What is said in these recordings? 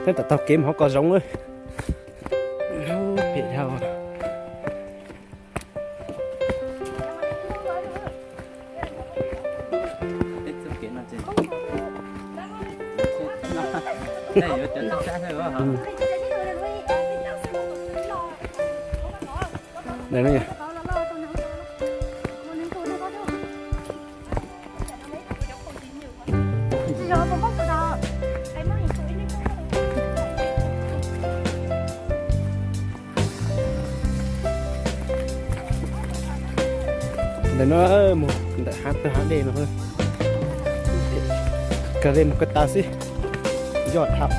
Tab tom taug kev mus hauv ko zoov lawm. Pem dhau. Ntawm no. Ntawm no mus ntawm hav, pawg hav dej no. Kawg dej mus kawg tas xwb. Yog tham.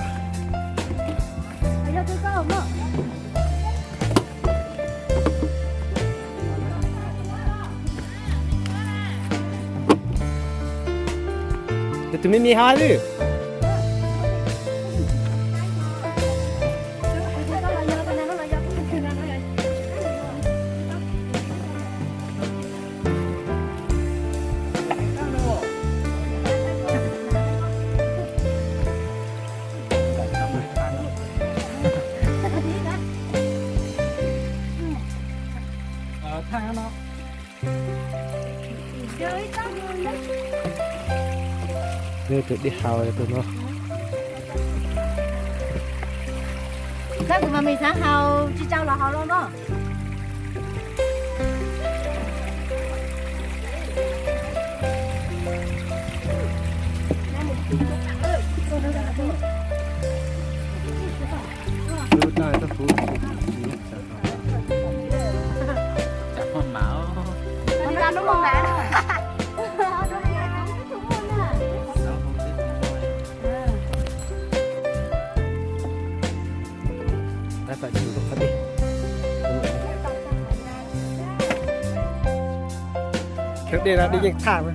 Tus me me hais lawm. Tus dej haus tus no. Koj kuv mas me xav haus tsis tau los haus los no. Tab tom mus rau qhov dej. Qhov dej no dej yeej thaj na.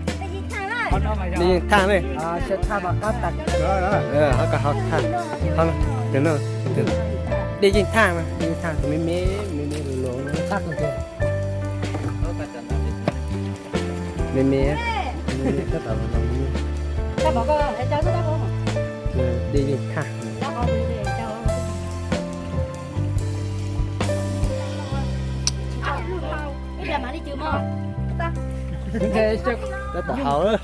Dej yeej thaj ne. Ho kom haus thaj. Dej yeej thaj na, dej yeej thaj, me me, me me los los. Me me, me me tab tom los los. Dej yeej thaj. Tab tom haus.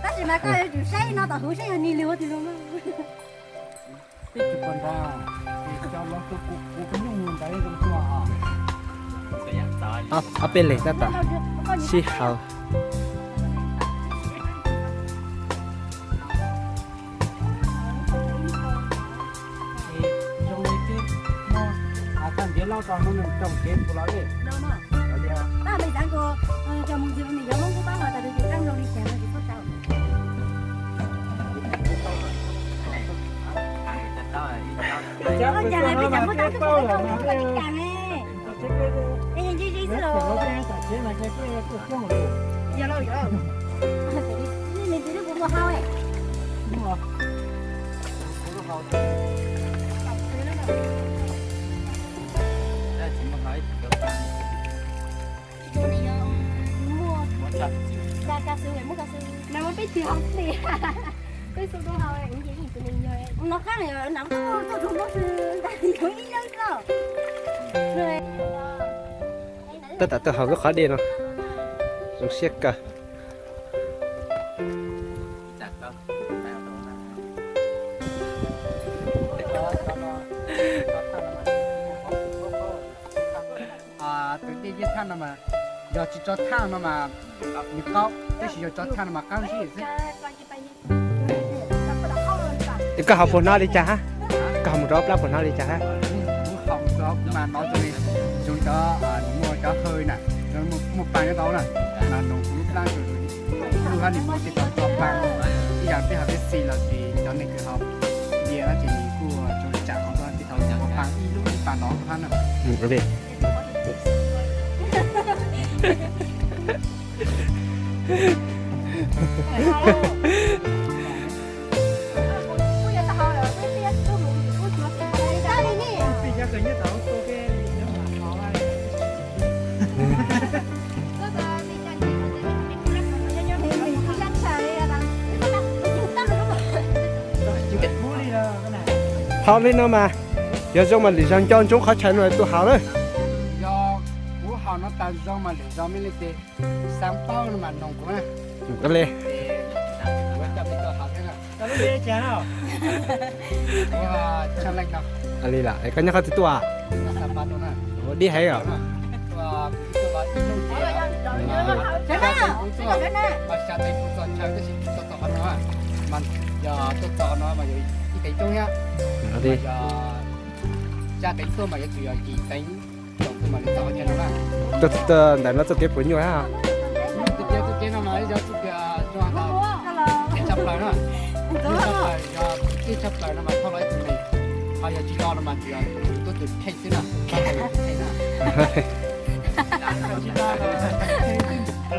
Tab sis mas koj yuav tsum saib no tom hauv saib yog nws lwg ua twg los mas. Ob peb leeg tab tom sib haus. Tab tom tuaj haus lub qhov dej no, zoo siab kawg. Tus dej yeej thaj no mas, yog tsis tso thaj no mas nws qaub, tab sis yog tso thaj no mas qab zib xwb. Es koj haus puas hnov li cas hab? Koj haus mus rau ob plab puas hnov li cas hab? Kuv haus rau kuv mas hnov zoo li, zoo cov, muaj cov hawj na, muaj paa nyob tau na, mas nws kuv lub plab zoo li lub hab nws muaj tej tog tog paa, ib yam peb haus peb xis los sis cov neeg kws haus bia no ces nws kuj zoo tsam hauv tej tog muaj paa ib lub ib paa ntawd hab na. Thaum li no mas, yog zoo mas lwm zaus nco ntsoov qhov chaw no tuaj haus lawm. Yog kuv haus no tau zoo mas lwm zaus me li ces xav paub no mas noog kuv na. Li. Kuv coj peb tuaj haus thiab na. Kuv, ah, Tshaj Leej no. Li lawm, koj nyob qhov twg tuaj? Ua dib heev os. Xya teev kuv txog chaw tab sis tuaj txog qhov no, mas yog tuaj txog no mas yog ib teev roob thiab. Yog xya teev tuaj mas yuav tsum yog yim teev tsoom tuaj mas yuav txog qhov chaw no na. Tuaj ntawm no txoj kev puas nyuaj thiab? Txoj kev, txoj kev no mas yog txoj kev zoo tshaj plaws na. Tshaj plaws, yog tshaj plaws no mas thauj los ib tug neeg, ho yog tsis los no mas tsuas yog tuaj tus kheej xwb na.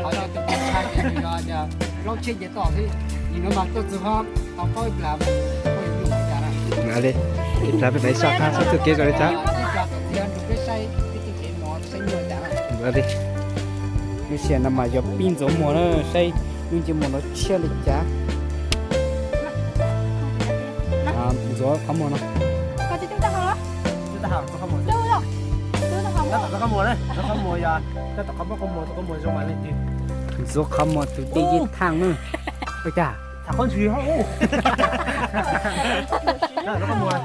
Ho yog tus kheej tshaj ces yog plaub tsheb nce toj xwb, nim no mas tuaj txog ho tau paub ib plag mus poj yus cas na. Li, ib plag peb mam soj qab saib txoj kev zoo li cas. Ib plag tom txiv rau peb saib peb txoj kev no saib nyuaj cas na. Li, lub sij hawm no mas yog pib ntxuav muag na, saib lub ntsiab muag no tshiab li cas. Ntxuav qhov muag no. Ntxuav qhov muag na, ntxuav qhov muag yog tab tom qhov muag, qhov muag, qhov muag zoo mas leej twg. Ntxuav qhov muag tus dej yeej thaaj na. Ua cas tham qhov ntxwg ho. Ntxuav qhov muag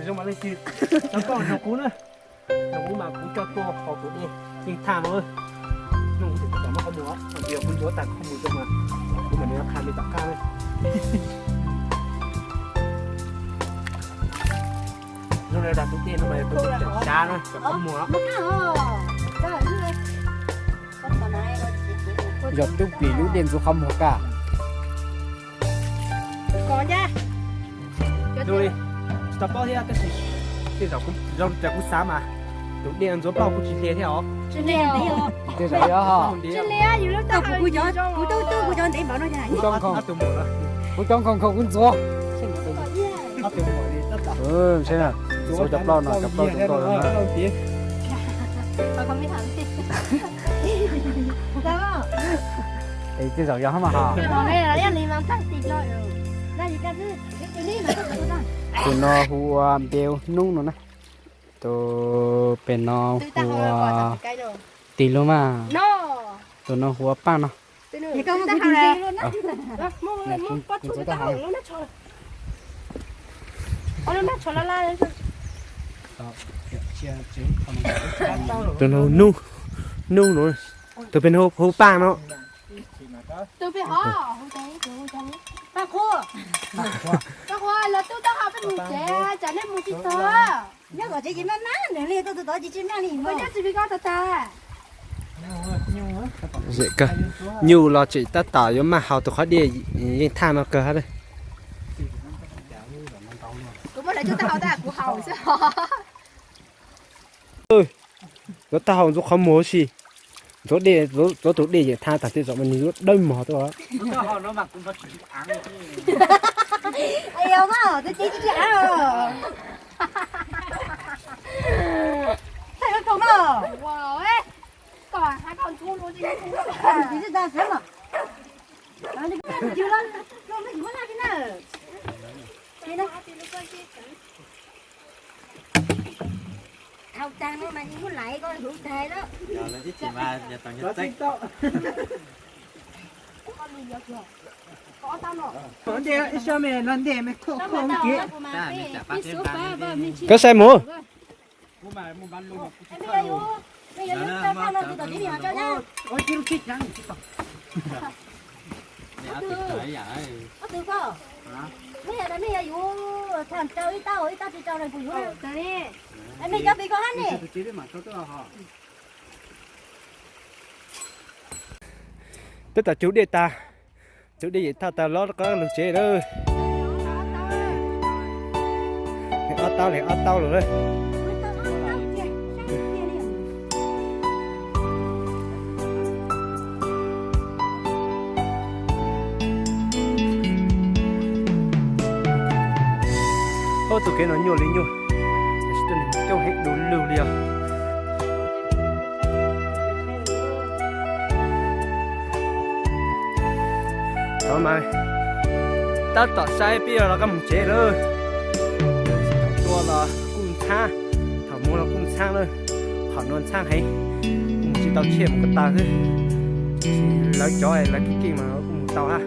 zoo mas leej twg, txhob koj zoo kuv na. Zoo kuv mas kuv coj tuaj haus tus dej yeej thaaj no. Nug kuv tus tau muab qhov muag, yog kuv ntxuav tag qhov muag zoo mas kuv mam li qha li tom qab na. Zoo li dag tus dej no mas yog tus cov xyav na, cov qhov muag. Yog tub plis lub dej ntxuav qhov muag kaj. Zoo li, tsis tau paub thiab tab sis tej zaum kuv, zoo li kuv xav mas tus dej ntxuav plaub kuj tsis hli thiab os. Tej zaum yog. Kuv tub tub kuv cov ntev npaum no. Kuv cov nkhaus nkhaus kuv ntxuav. Ntxuav cov plaub no, cov plaub zoo nkauj no. Es tej zaum yog hab mas ho. Tus no hu ua npeu hnub no na. Tus pem no hu ua tis lug mas. Tus no hu ua paaj no. Tus no nub, nub no. Tus pem no hu paaj no. Zem kawg, nyuj los tseem tab tom yuav maj haus tus qhov dej yeej thaj no kawg hab. Yuav tag haus ntxuav qhov muag si, ntxuav dej, ntxuav tus dej yeej thaj tag tej zaum mas nws yuav dawb mog tuaj. Thaum tag no mas yeej muab laiv koj huv tag lawm. Koj saib mus. Tab tom cug dej tag, cug dej yeej thaj tag los rov qab lug tsev lawm. Ob tau li, ob tau lawm. Ob tug kev no nyuaj li nyuaj, tab sis tuaj neeg coob heev du lug li os. Thaum mas tab tom saib peb yuav rov qab mus tsev lawm. Los kuj ntxhab, thaum mus los kuj ntxhab na, qhov no ntxhab heev, kuj mus tsis tau, tshiab mus ko taw xwb. Lawv cov lawv keej keej mas kuj mus tau hab.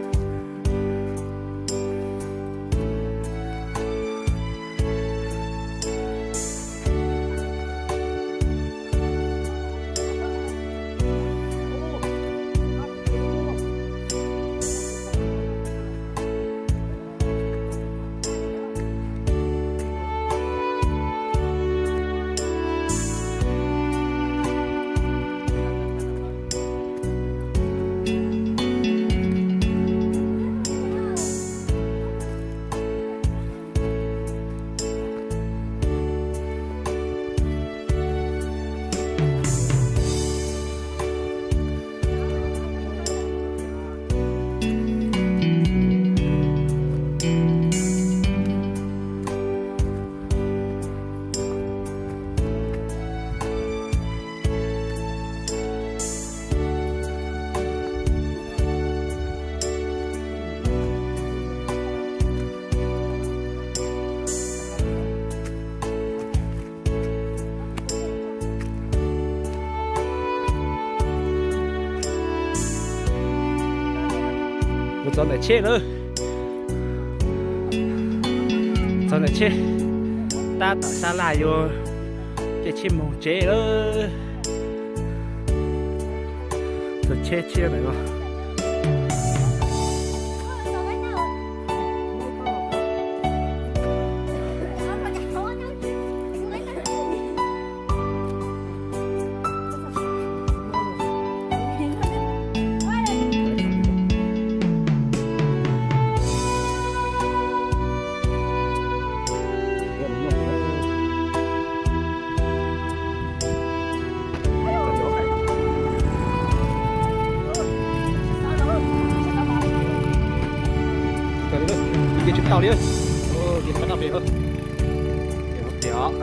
Mus txog ntawm tsheb lawm. Txog ntawm tsheb, tab tom sab laj yuav caij tsheb mus tsev lawm. Txog tsheb, tsheb ntawm no. Ces tsis tau li, ces pab noj pem. Tias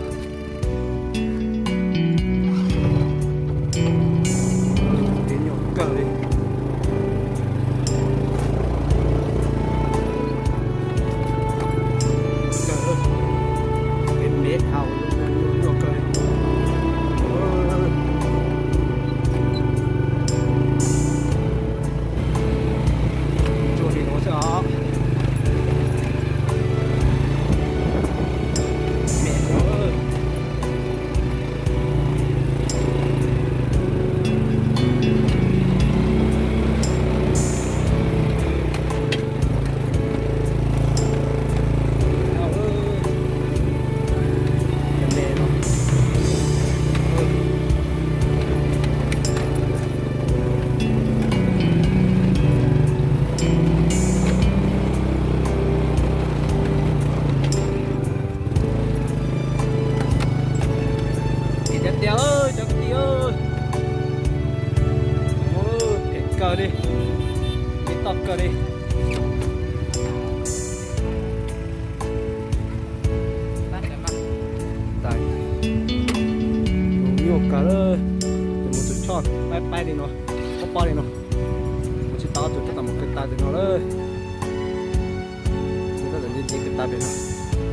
nyuaj kawg li. Kawg, kev me haus, nyuaj kawg li. Tsuag li no xwb os. Me. Tiag tiag cov kwv tij, phem kawg li, me toj kawg li. Nyuaj kawg lawm, mus tus choj paib paib li no, pob pob li no, mus tsis tau, tus tab tom mus kawg tas ntawm no lawm. Tab tom nce nce kawg tas pem no,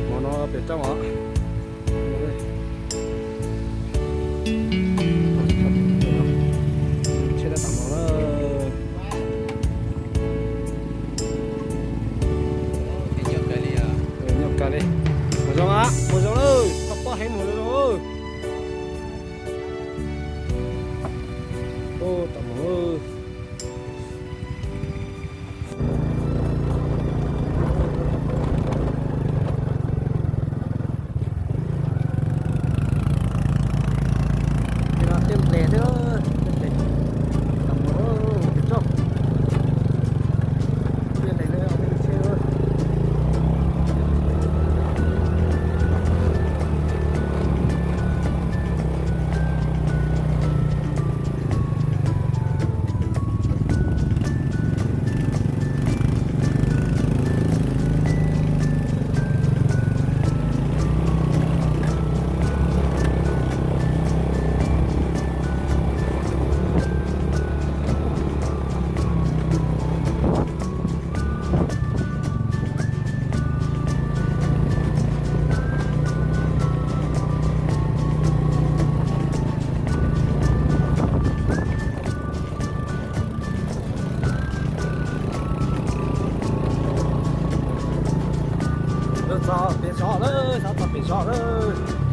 hmo no pem roob os. Tsheb tab tom mus lawm. Nyuaj kawg li. Mus zoo, mus zoo lawm, pob pob heev, mus zoo zoo. Tom mus. Txog pem zos lawm, xyov txog pem zos lawm.